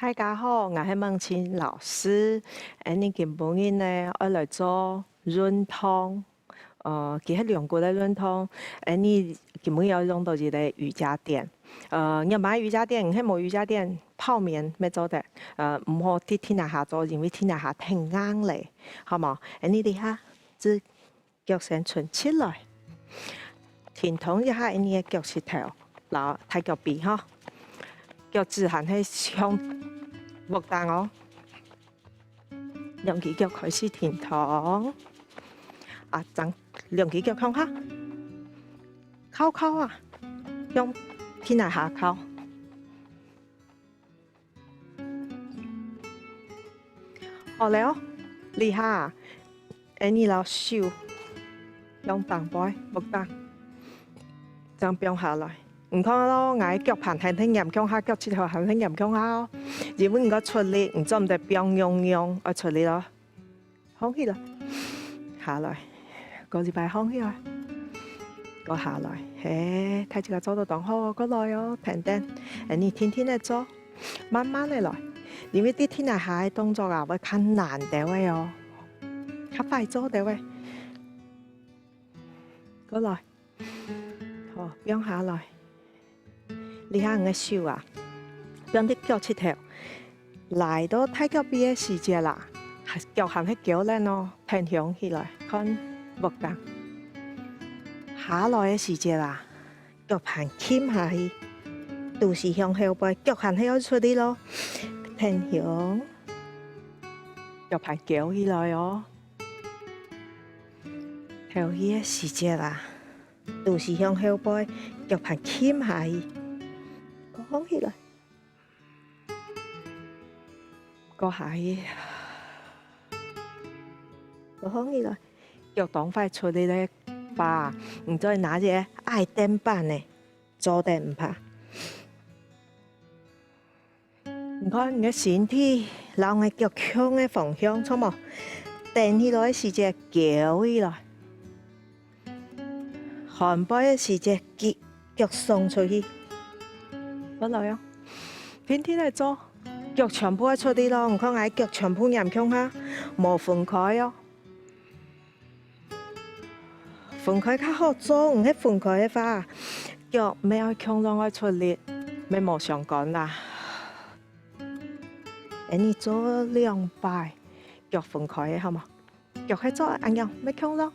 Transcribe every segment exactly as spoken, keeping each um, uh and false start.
大家好，𠊎係孟青老師。恁呢今晡日呢，愛來做潤痛。呃，佢係龍骨个潤痛。恁呢今晡日愛用到一個瑜伽墊。呃，若買瑜伽墊，係無瑜伽墊，泡棉乜做得。呃，毋好在地泥下做，因為地泥下忒硬咧，好無？恁呢這下，就 腳先伸直來，停動一下你个腳膝頭，摎大腳髀吼，腳趾還係向屋頂哦。兩隻腳開始停動，啊，正兩隻腳向下，靠靠啊，向地泥下靠。 好了，這下，恁呢摎手向頂背屋頂，正放下來。你看咯，𠊎腳盤還忒黏共下，腳趾頭還忒黏共下哦。因為你愛出力，你做毋得放軟軟，愛出力咯。 䟘起來，下來，過一擺䟘起來，過下來，係，大自家做到當好，過來哦，跈等，恁呢定定仔做，慢慢仔來，因為在地泥下个動作啊，會較難兜仔哦，較壞做兜仔。過來，好，放下來。 這下你个手啊，放在腳膝頭，拉到大腳髀个時節啦，腳還係勼等哦，挺胸起來，看屋頂。下來个時節啦，腳盤撳下去，肚屎向後背，腳還係愛出力咯，挺胸，腳盤勼起來哦。敨氣个時節啦， 肚屎向後背，腳盤撳下去，過䟘起來，過下去，過䟘起來。腳當壞出力个話，你再拿隻矮凳板仔，做得毋怕。 你看你个身體摎你个腳共个方向，著無？挺起來个時節勼起來，寒背个時節腳，腳送出去。過來哦，定定仔做，腳全部愛出力咯。你看𠊎腳全部黏共下，無分開哦。 分開較好做，毋係分開个話，腳乜愛共樣愛出力，乜無相干啦。恁呢做兩擺，腳分開个好無？腳係做恁樣，乜共樣，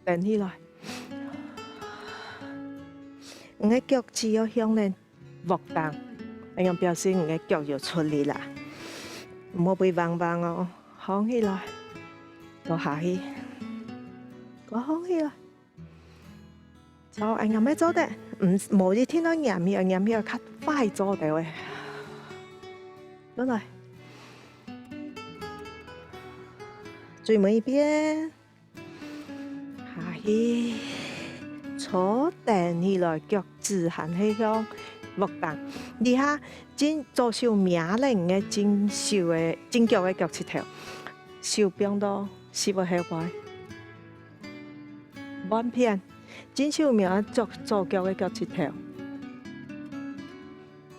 挺起來。你个腳趾愛向等 屋頂，恁樣表示你个腳有出力啦。毋好會橫橫哦，䟘起來，過下去，過䟘起來。著，恁樣乜做得，毋，無一定愛黏起來，黏起來較壞做兜仔。過來，最尾一遍。 下去，坐，挺起來，腳趾還係向屋頂。這下，正，左手摸等你个正手个，正腳个腳趾頭，手放到屎朏後背。換片，正手摸左，左腳个腳趾頭。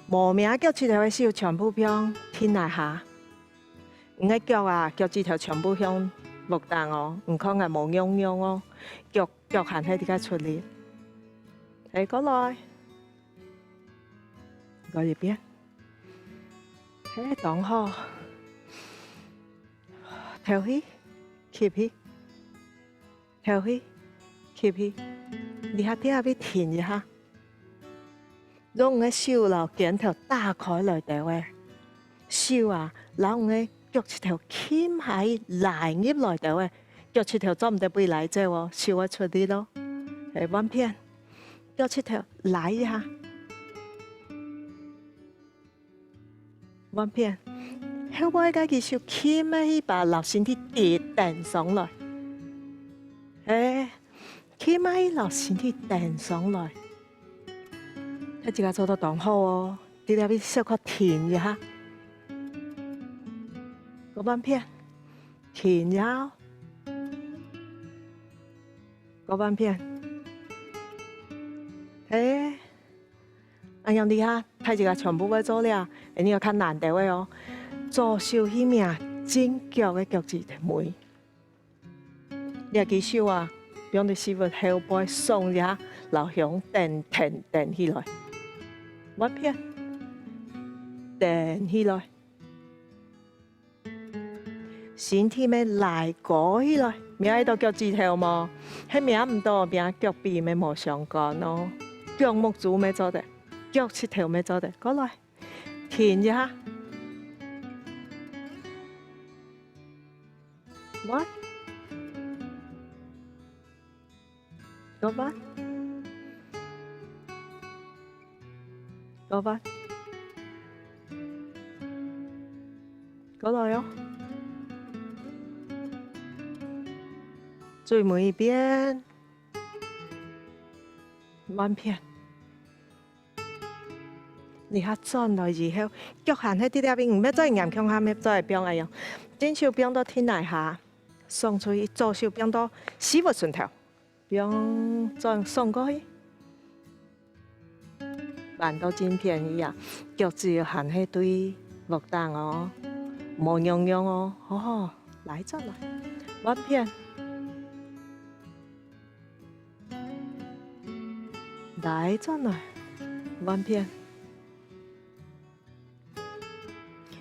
無摸腳趾頭个手全部放地泥下。 你个腳啊，腳趾頭全部向屋頂哦，你看𠊎無仰仰哦，腳，腳還係在該出力。係，過來，過一遍。係，當好。敨氣，吸氣。 敨氣，吸氣，這下在這位停一下。用你个手摎肩頭打開來兜仔，手啊，摎你个腳趾頭撳下去拉入來兜仔，腳趾頭做毋得分佢拉走哦，手愛出力咯。係，換片，腳趾頭拉一下。 換片，後背个繼續撳仔去，把摎身體直挺上來。係，撳仔去摎身體挺上來。大自家做到當好哦，在這位小可停一下。過換片，停一下哦。過換片。係。 恁樣這下，大自家全部會做了，恁樣較難兜仔哦。左手去摸正腳个腳趾尾。這隻手啊，放在屎朏後背，鬆一下，摎向頂挺挺起來。換片，挺起來。 身體乜拉高起來，摸得著腳趾頭無？係摸毋著，摸腳髀乜無相干哦。腳目珠乜做得，腳膝頭乜做得，過來，挺一下。換。 過換，過換，過來哦。最尾一遍，換片。 這下轉來以後，腳還係在這位，毋係再黏共下，毋係再放恁樣。正手放到地泥下，鬆出去，左手放到屎朏脣頭，放轉鬆過去。彎到正片去啊，腳趾還係對屋頂哦，無仰仰哦，好好，拉轉來，換片。 拉轉來，換片。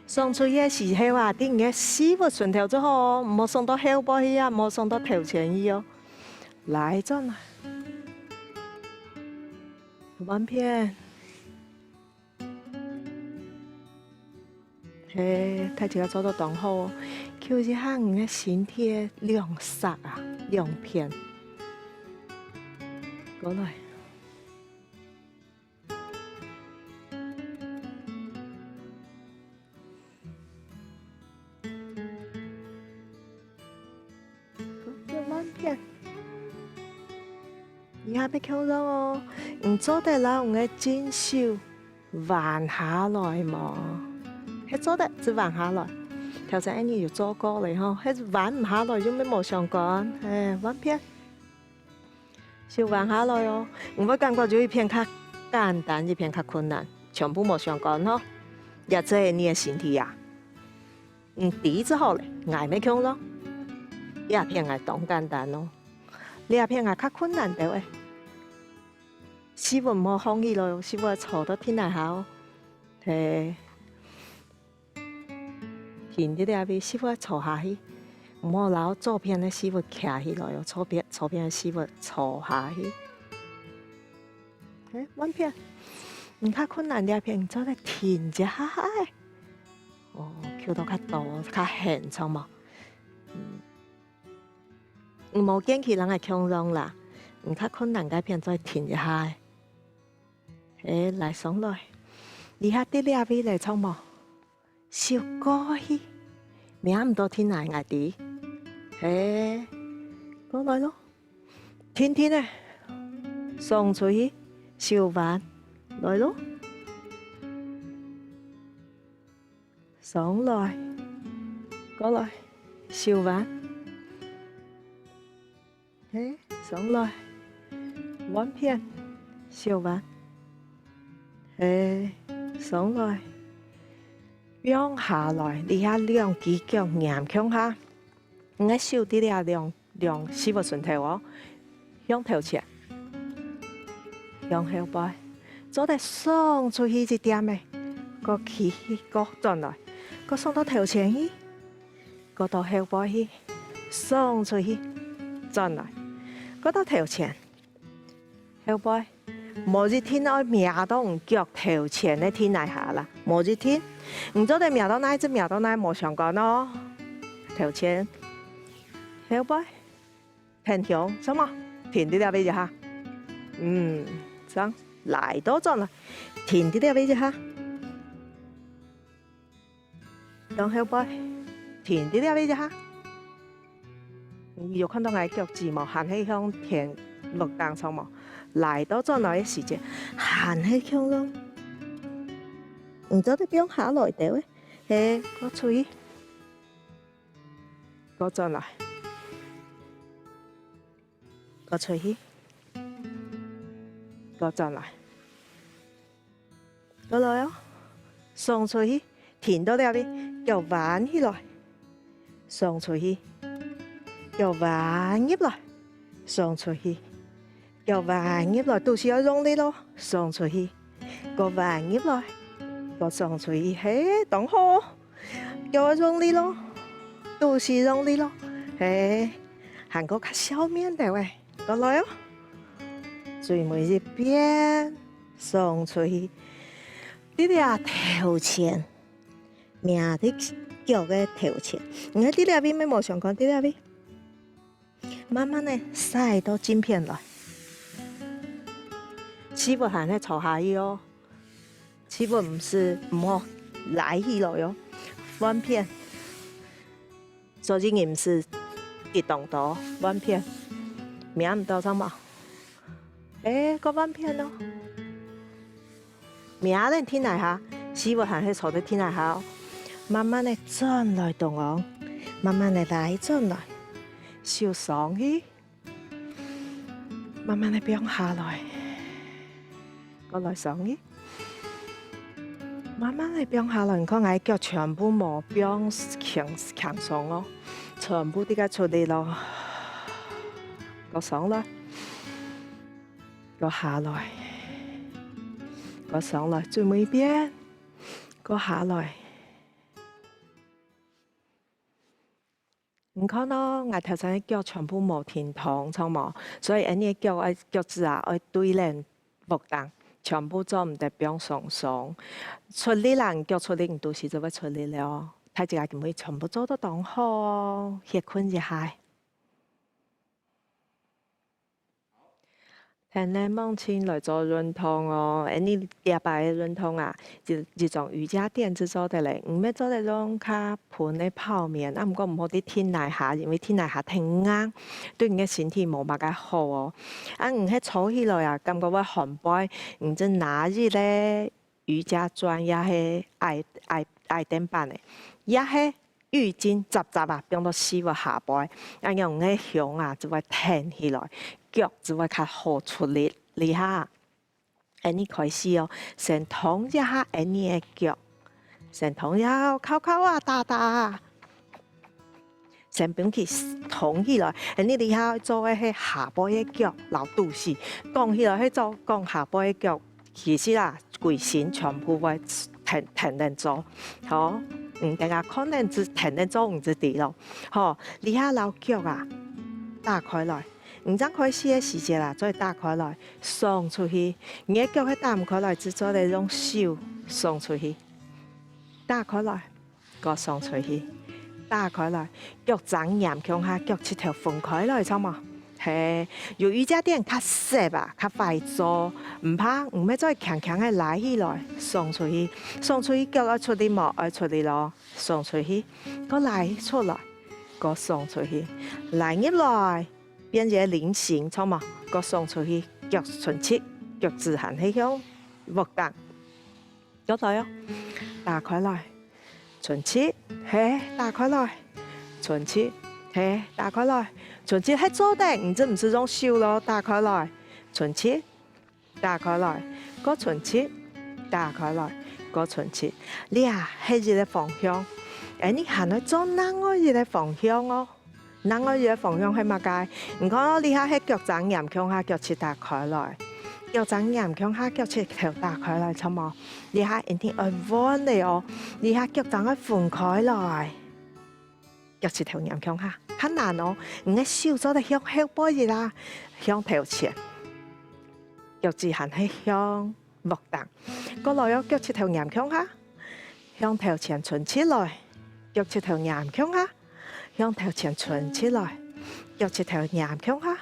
鬆出去个時候啊，在你个屎朏脣頭就好哦，毋好鬆到後背去啊，毋好鬆到頭前去哦。拉轉來，換片。 係，大家做到當好哦。求一下你个身體个兩側啊，兩片。過來。過來換片。 這下乜共樣哦，你做得摎你个正手彎下來無？係做得，就彎下來。頭先恁樣有做過了吼，係彎毋下來又乜無相干。係，換片。手彎下來哦，你會感覺有一片較簡單，一片較困難，全部無相干吼。這就係你个身體啊。 你知就好了，𠊎乜共樣。這片𠊎當簡單哦，這片𠊎較困難兜仔。屎朏毋好䟘起來哦，屎朏坐到地泥下哦。係，停在這位，屎朏坐下去，毋好摎左片个屎朏徛起來哦，左片，左片个屎朏坐下去。係，換片，你較困難這片，你做得停一下仔。 哦，徛到較多，較遠，著無？嗯，你無見佢摎𠊎共樣啦，你較困難該片再停一下仔。係，來，鬆來。這下在這位了，著無？手過去，摸毋著地泥，𠊎知。係，過來咯。 挺挺仔，鬆出去，手彎，來咯。鬆來，過來，手彎。係，鬆來，換片，手彎。係，鬆來，放下來，這下兩支腳黏共下，你个手在這兩 兩屎朏脣頭哦，向頭前，向後背，做得鬆出去一點仔，過起去，過轉來，過鬆到頭前去，過到後背去，鬆出去，轉來，過到頭前，後背。 無一定愛摸著你腳頭前个地泥下啦，無一定。你做得摸著哪就摸著哪，無相干哦。頭前，後背，挺胸，著無？挺在這位一下。嗯，正，拉倒轉來，挺在這位一下。 向後背，挺在這位一下。你有看著𠊎腳趾無？還係向天屋頂著無？拉倒轉來个時節，還係向上。你做得放下來兜仔，係，過出去，過轉來，過出去，過轉來。 過來哦，鬆出去，挺到這位，腳彎起來，送出去。腳彎入來，送出去。腳彎入來，肚屎愛用力咯，送出去。過彎入來，過送出去，嘿，當好。腳愛用力咯，肚屎用力咯，嘿，還過較笑面兜仔，過來哦。最尾一遍，送出去。這裡啊，頭前，摸在腳个頭前。你看這裡位，乜無相仝，這裡位。 慢慢仔徙到正片來。屎朏還係坐下去哦，屎朏毋使，毋好拉起來哦，換片。所以你毋使跌當多，換片。摸毋著著無？欸，過換片哦。 摸等定來下，屎朏還係坐等定來下哦。慢慢仔轉來中央，慢慢仔拉轉來，手上去，慢慢仔放下來，過來上去，慢慢仔放下來。你看𠊎腳全部無放輕輕鬆哦，全部在該出力咯。過上來。 過下來，過上來，最尾一遍，過下來。你看哦，𠊎頭先个腳全部無停動，著無？所以𠊎等个腳愛，腳趾啊，愛對等屋頂，全部做毋得放鬆鬆。出力啦，你腳出力，你肚屎就會出力了哦。大自家今晡日全部做到當好哦，歇睏一下。 跈等望清來做運動哦。𠊎等這擺个運動啊，一，一張瑜伽墊就做得了。你乜做得用較薄个泡棉，啊，毋過毋好在地泥下，因為地泥下忒硬，對你个身體無麼个好哦。啊，你係坐起來啊，感覺會寒背，你就拿一個瑜伽磚，也係矮，矮，矮凳板个，也係 浴巾，摺摺啊，放到屎朏下背，恁樣你个胸啊，就會挺起來，腳就會較好出力。這下，𠊎等開始哦，先動一下𠊎等个腳，先動一下哦，敲敲啊，打打啊，先分佢動起來。𠊎等這下做个係下背个腳，摎肚屎，講起來係做講下背个腳， 其實啊，歸身全部會跈，跈等做，吼，你等下看等就跈等做你就知咯，吼，這下摎腳啊，打開來，你正開始个時節啊，做得打開來，送出去，你个腳係打毋開來，就做得用手送出去，打開來。 過送出去，打開來，腳踭黏共下，腳膝頭分開來，著無？係，有瑜伽墊較楔啊，較壞做，毋怕，你乜做輕輕仔拉起來，送出去，送出去，腳愛出力無？愛出力咯，送出去，過拉出來，過送出去，拉入來，變一個菱形，著無？過送出去，腳伸直，腳趾還係向屋頂。 腳來哦，打開來，伸直，係，打開來，伸直，係，打開來，伸直，係做得，你就毋使用手咯，打開來，伸直，打開來，過伸直，打開來，過伸直。這係一個方向，𠊎等還愛做另外一個方向哦。 另外一個方向係麼个？你看哦，這下係腳踭黏共下，腳膝打開來。腳踭黏共下，腳膝頭打開來，著無？這下一定愛換个哦。這下腳踭愛分開來。腳膝頭黏共下，較難哦。你个手做得向後背一下，向頭前。腳趾還係向 屋頂。過來哦，腳膝頭黏共下，向頭前伸直來，腳膝頭黏共下，向頭前伸直來，腳膝頭黏共下，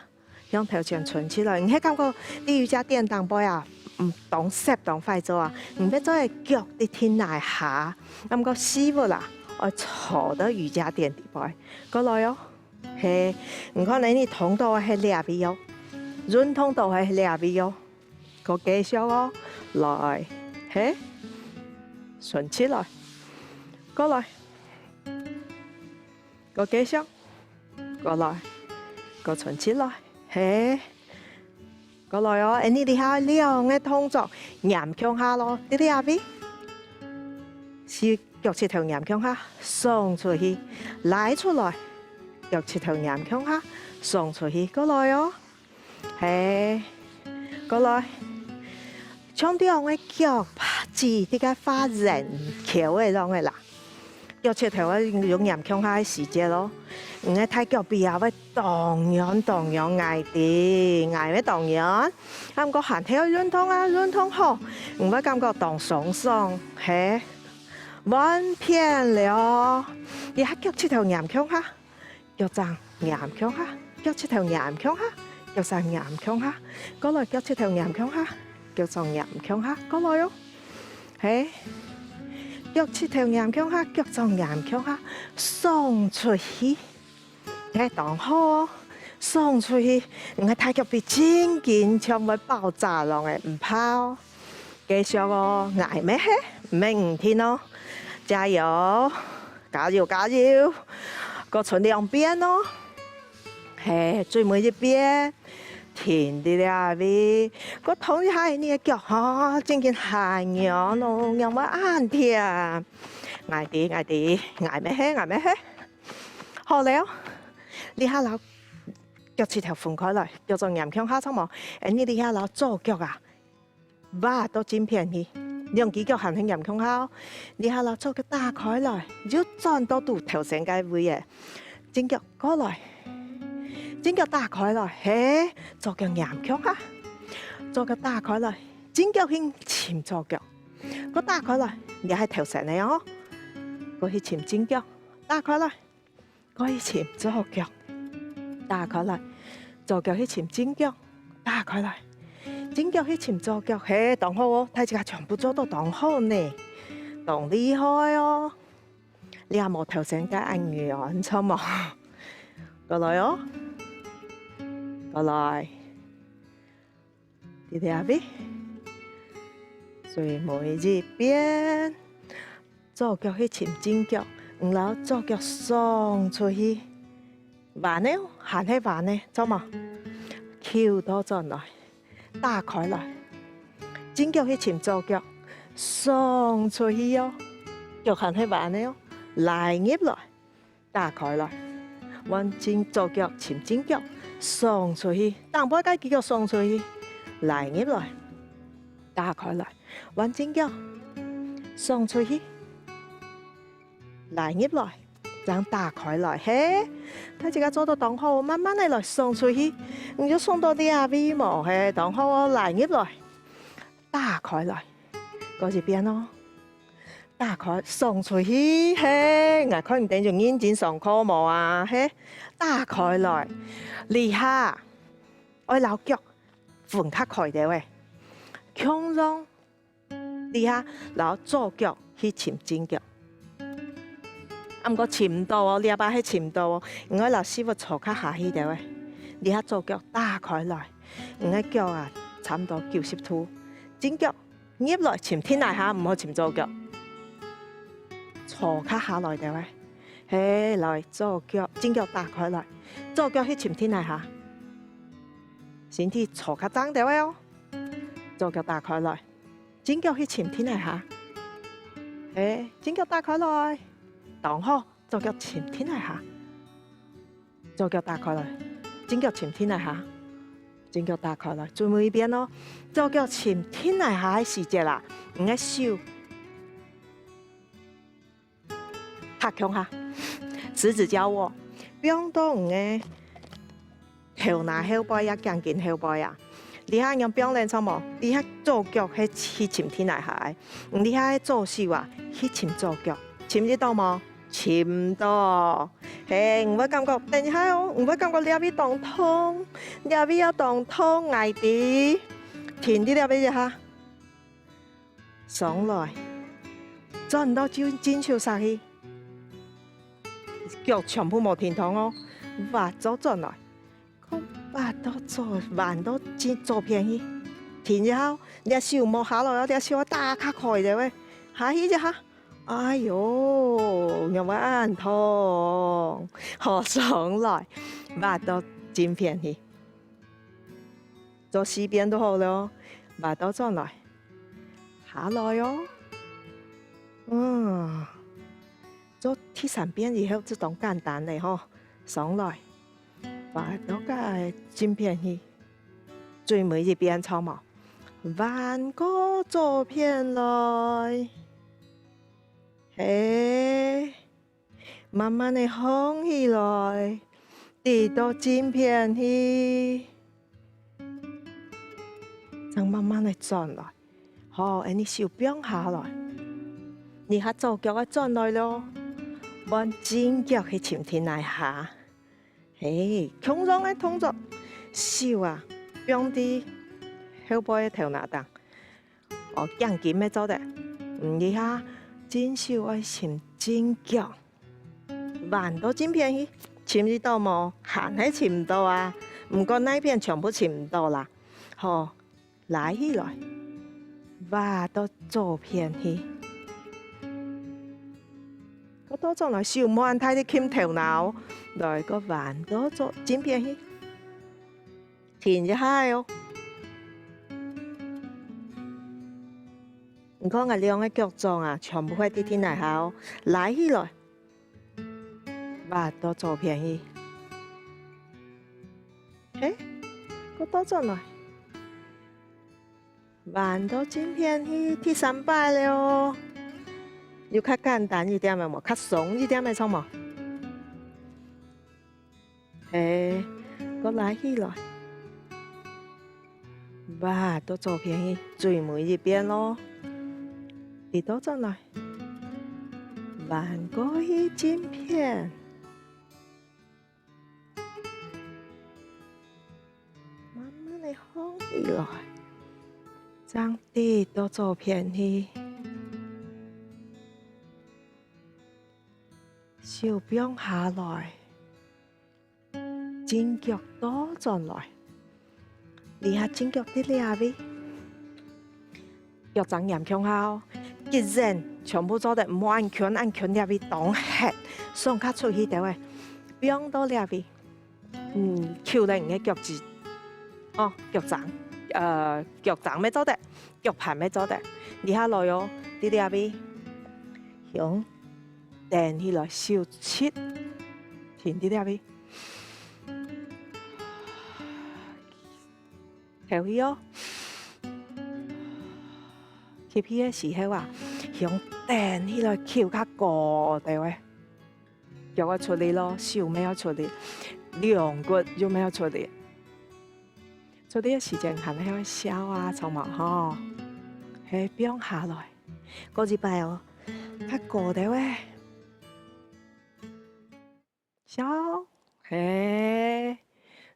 向頭前伸直來。你係感覺在瑜伽墊頂背啊，嗯，當楔當壞做啊，你乜做得腳在地泥下，啊，毋過屎朏啊，愛坐到瑜伽墊底背。過來哦，係，你看呢，你動到个係這位哦，運動到个係這位哦。 過繼續哦，來，係，伸直來，過來，過繼續，過來，過伸直來，係，過來哦。恁呢這下兩個動作黏共下咯，在這位，係腳趾頭黏共下，送出去，拉出來，腳趾頭黏共下，送出去，過來哦。嘿，過來。像這樣个腳趾，這个發圓翹个樣个啦。腳趾頭愛有黏共下个時節咯，你个大腳髀啊會當軟當軟，𠊎知，𠊎乜當軟。啊，毋過還係愛運動啊，運動好，你會感覺當鬆爽，嘿。 換片了，這下腳趾頭黏共下，腳踭黏共下，腳趾頭黏共下，腳踭黏共下，過來腳趾頭黏共下，腳踭黏共下，過來哦。嘿，腳趾頭黏共下，腳踭黏共下，送出去。 嘿，當好哦，送出去，你个大腳髀真緊像會爆炸樣个，毋怕哦。繼續哦，𠊎乜係，毋免停哦，加油，加油，加油！過伸兩遍哦。嘿，最尾一遍，停在這位，過動一下你个腳吼，真緊還軟哦，仰會恁忝？𠊎知，𠊎知，𠊎乜係，𠊎乜係。 好了，這下摎腳趾頭分開來，腳掌黏共下著無？恁呢這下摎左腳啊，畫到正片去，兩支腳還係黏共下哦。這下摎左腳打開來，又轉到堵頭先該位仔。正腳過來，正腳打開來，嘿，左腳黏共下，左腳打開來，正腳去尋左腳，過打開來，這係頭先个哦，過去尋正腳，打開來。 過去尋左腳，打開來，左腳去尋正腳，打開來，正腳去尋左腳，嘿，當好哦，大自家全部做到當好呢，當厲害哦！這無頭先个恁軟，著無？過來哦，過來。 在這位，最尾一遍，左腳去尋正腳，毋，摎左腳送出去，彎呢，還係彎呢，著無？扣倒轉來，打開來，正腳去尋左腳，送出去哦，腳還係彎呢哦，拉入來。 打開來，換正左腳尋正腳，送出去，頂背該支腳送出去，拉入來，打開來，換正腳，送出去，拉入來，正打開來，嘿，大自家做到當好，慢慢仔來送出去，你就送到這位無？嘿，當好哦，拉入來，打開來，過一遍哦。 打開，送出去，嘿，𠊎看你等有認真上課無啊？嘿，打開來，這下愛摎腳分較開兜仔，共樣這下摎左腳去尋正腳。啊，毋過尋毋到哦，這擺係尋毋到哦，你愛摎屎朏坐較下去兜仔。這下左腳打開來，你个腳啊，差毋多九十度，正腳 入來尋定來下，毋好尋左腳。坐較下來兜仔，嘿，來，左腳，正腳打開來，左腳去尋定來下。身體坐較正兜仔哦，左腳打開來，正腳去尋定來下。嘿，正腳打開來，當好，左腳尋定來下。 左腳打開來，正腳尋定來下，正腳打開來，最尾一遍哦。左腳尋定來下个時節啊，你个手合共下，十指交握，放到你个頭那後背啊，頸根後背啊。這下仰放呢，著無？這下左腳係去尋定來下个，你這下个左手啊，去尋左腳，尋得到無？ 尋毋到。嘿，你會感覺，等一下哦，你會感覺這位當痛，這位也當痛，𠊎知。停在這位一下。上來，轉到正，正手煞去。腳全部無停動哦，斡左轉來。 看，斡到左，彎到正左片去。停一下哦，這手莫下來哦，這手愛打較開兜仔。下去一下。哎喲，仰會恁痛？好，上來，斡到正片去。做四遍就好了哦，斡倒轉來。 下來哦。嗯，做第三遍以後，就當簡單了吼。上來，畫到該正片去，最尾一遍著無？彎過左片來，係，慢慢个䟘起來，直到正片去。 正慢慢个轉來。好，恁呢手放下來。這下左腳愛轉來囉，換正腳去尋地泥下。係，共樣个動作，手啊，放在後背个頭那頂。哦，頸根乜做得。嗯，這下正手愛尋正腳。 彎到正片去，尋得著無？還係尋毋著啊！毋管哪片全部尋毋著啦。好，拉起來，畫到左片去。過倒轉來，手莫恁大力撳頭那，來，過彎到左，正片去。停一下哦。你看𠊎兩个腳掌啊，全部會在地泥下哦，拉起來。 畫到左片去。係，過倒轉來。彎到正片去，第三擺了哦。有較簡單一點个無？較鬆一點个，著無？係，過拉起來。 畫到左片去，最尾一遍囉。直倒轉來，彎過去正片，慢慢个䟘起來，正直到左片去，手放下來。 正腳倒轉來，這下正腳在這位，腳掌黏共下哦，腳尖全部做得毋好恁近恁近這位當核，上下出去兜仔，放到這位，嗯，扣等你个腳趾，哦，腳掌，呃，腳掌乜做得，腳盤乜做得，這下來哦，在這位，向跈起來手直，停在這位。 敨氣哦。吸氣个時候啊，向跈起來，敨較高兜仔。腳愛出力咯，手乜愛出力，兩骨又乜愛出力。出力个時間還係愛笑啊，著無吼？係，放下來。過一擺哦，較高兜仔。 笑，係，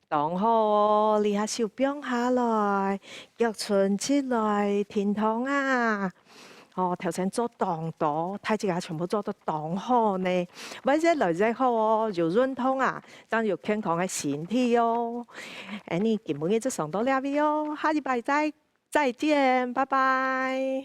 當好哦！這下手放下來，腳伸直來，停動啊！哦，頭先做當多，大自家全部做到當好呢。會越來越好哦，有運動啊，正有健康个身體哦。恁呢今晡日就上到這位哦，下禮拜再，再見，拜拜。